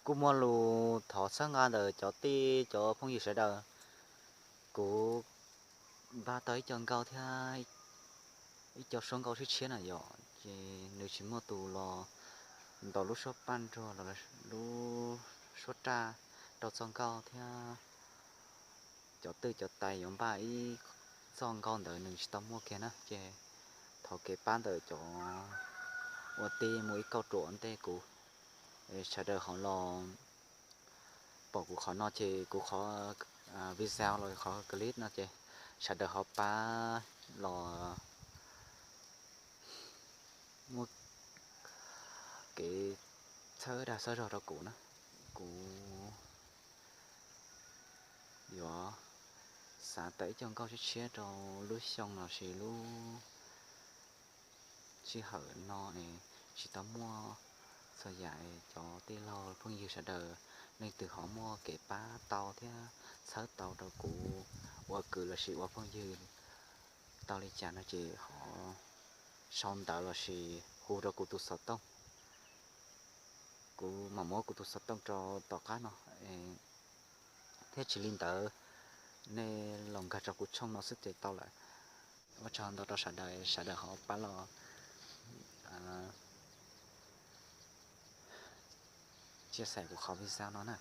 Kuj muaj lus thov txhawb nqa ntawm cov tij cov phooj ywg sawv daws. Kuv npaj tau ib co nkauj thiab ib co suab nkauj tshiab tshiab na yom, ces nws tsis muaj tus los ntaus lub suab paj nruag los lub suab raj rau txoj nkauj thiab cov twj cov tais yuav npaj ib txoj nkauj ntawd nws tsis tau muaj kiag na, ces thov kev pab ntawm cov ua tij mus ib kauj ruam ntej kuv, sawv daws ho los pom kuv qhov no ces kuv qhov video los qhov clip no ces sawv daws ho pab los muaj kev txhawb dag txhawb zog rau kuv na. Kuv yuav xav tawm ib co nkauj tshiab tshiab rau lub xyoo los sis lub sij hawm no es tsis tau muaj txhua yam, cov tij laug phooj ywg sawv daws leej twg ho muaj kev pab tau thiab txhawb tau rau kuv ua kwv los sis ua phooj ywg tau li cas no ces ho sau ntawv los sis hu rau kuv tus xov tooj. Kuv mam muab kuv tus xov tooj rau tom qab no, thiab tsis li ntawd nej los nkag rau kuv tshooj no xwb ces tau lawm. Ua tsaug ntau rau sawv daws, sawv daws ho pab los tsia xam kuv qhov video no na.